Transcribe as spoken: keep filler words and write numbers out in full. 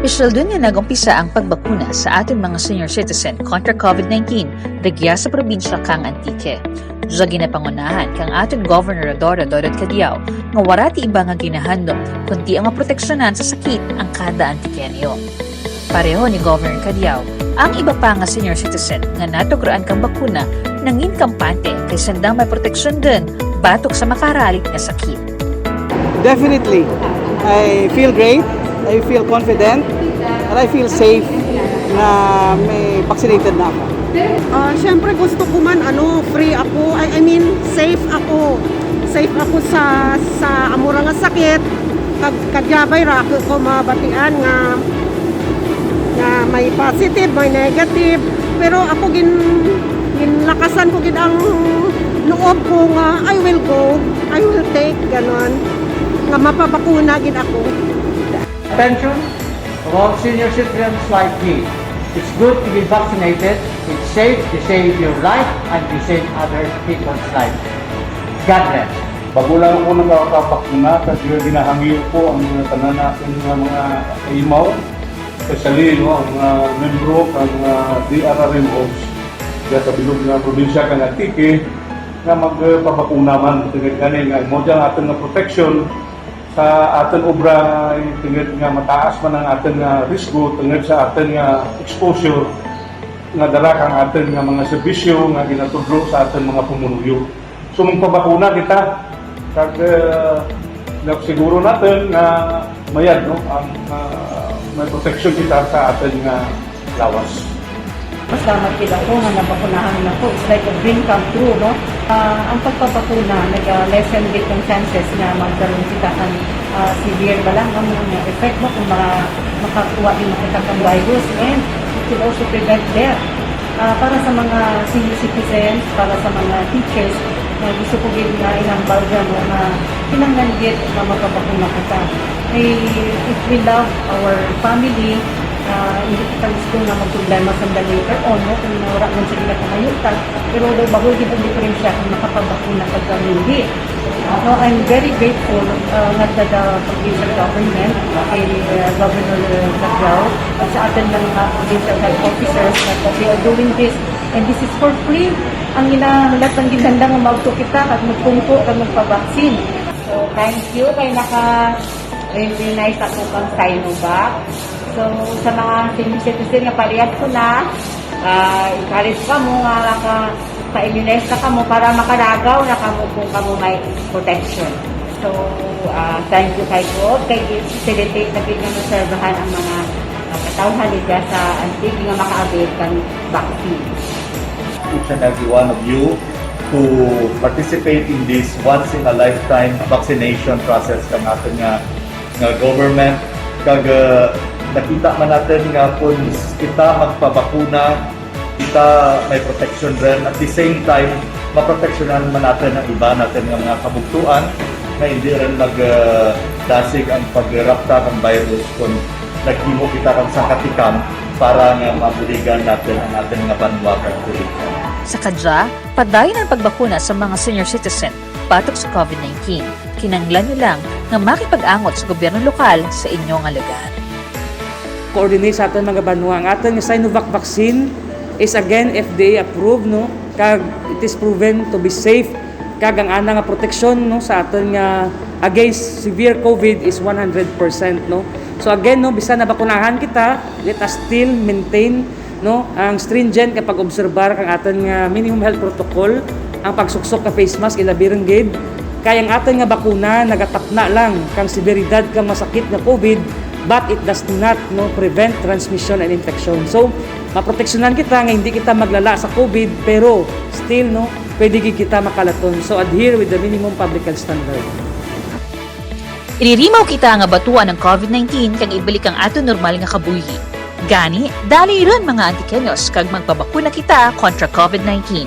Espesyal run nga nag-umpisa ang pagbakuna sa atun mga senior citizen kontra COVID nineteen rugya sa probinsya kang Antique. Dya ginapangunahan kang atun Governor Rhodora Dodod Cadiao nga wara ti iba nga ginahandum kundi ang maproteksyonan sa sakit ang kada Antiqueño. Pareho ni Governor Cadiao, ang iba pa nga senior citizen nga natugraan kang bakuna nangin kampante kay sandang may proteksyon run batok sa makaralit nga sakit. Definitely. I feel great. I feel confident. And I feel safe na may vaccinated na ako. Ah, syempre gusto ko man, ano, free ako. I, I mean, safe ako. Safe ako sa, sa amo ra nga sakit. Kag, kadya bay ra ako ko mabatian nga, nga may positive, may negative. Pero ako gin, ginlakasan ko gid ang loob ko nga, "I will go, I will take," ganon. Nga mapabakuna gid ako. Attention of all senior citizens like me. It's good to be vaccinated. It's safe to save your life and to save other people's life. God bless. Bago lang ako nakakabakuna, kag ginahangyo ko ang mga tanan natun nga mga kaimaw, especially, no, ang mga membro kang, ah, D R R M Os dya sa bilog nga probinsya kang Antique, nga magpabakuna man, tungod gani nga amo dya ang atun nga proteksyon sa atun obra, tungod nga mataas man ang atun nga risgo, tungod sa atun nga exposure nga dara kang atun nga mga serbisyo nga ginatudlo sa atun mga pumuluyo. So, magpabakuna kita. Kag, eh, nagsiguro natun nga mayad, no, ang, ah, may proteksyon kita sa atun nga lawas. Pasalamat gid ako nga nabakunahan ako. It's like a dream come true, no? Ah, ang pagpabakuna, naga-lessen gid ang chances nga magkaroon kita kang, ah, severe ba lang ang mga effect mo kung mga makakuha gid kita kang virus. And it will also prevent death. Ah, para sa mga senior citizens, para sa mga teachers, ah, gusto ko gid nga ihambal dyan, no, nga kinahanglan gid nga magpabakuna kita. Kay if we love our family, ah, hindi kita gusto nga magproblema sanda later on, no, kung wara man sanda pangayo ta. Pero daw bahul gid ang diperensya kung makapabakuna ka kang hindi. No, I'm very grateful, uh, nga to the provincial government, kay, uh, Governor Cadiao, at sa atun nga mga provincial health officers, that they are doing this. And this is for free. Ang ginahulat lang gid nanda nga maagto kita, kag magpungko, kag magpabaksin. So, thank you kay naka-recognize ako kang Sinovac. So, sa mga senior citizen nga parehas ko na, ah, encourage kamo nga maka-immunize na kamo para makalagaw na kamo kung kamo may protection. So, ah, thank you kay God, kay gi-facilitate na gid nga maserbahan ang mga, ah, katawhan didya sa Antique nga maka-avail kang vaccine. Each and every one of you to participate in this once in a lifetime vaccination process kang atun nga, nga government. Kag, ah, nakita man natun nga kon kita magpabakuna, kita may proteksyon run. At the same time, maproteksyonan man natun ang iba natun nga mga kabugtoan nga indi run mag, ah, dasig ang pagrapta kang virus kon naghimo kita kang sangka tikang para nga mabuligan natun ang atun nga banwa kang COVID. Sa kadya, padayon ang pagbakuna sa mga senior citizen batok sa COVID nineteen. Kinahanglan nyo lang nga makipag-angot sa gobyerno lokal sa inyo nga lugar. Coordinate sa atun mga banwa. Ang atun nga Sinovac vaccine is again F D A approved, no? Kag it is proven to be safe. Kag ang ana nga proteksyon, no, sa atun nga against severe COVID is one hundred percent, no? So again, no, bisan nabakunahan kita, let us still maintain, no, ang stringent nga pag-obserbar kang atun nga minimum health protocol, ang pagsuksok ka face mask, ilabi run gid kay ang atun nga bakuna nagatakna lang kang severidad kang masakit nga COVID, but it does not, no, prevent transmission and infection. So, maproteksyonan kita nga hindi kita maglala sa COVID, pero still, no, pwede gid kita makalaton. So, adhere with the minimum public health standard. Iririmaw kita nga batuan ang COVID nineteen kag ibalik ang atun normal nga kabuhi. Gani, dali run mga Antiqueños kag magpabakuna kita kontra COVID nineteen.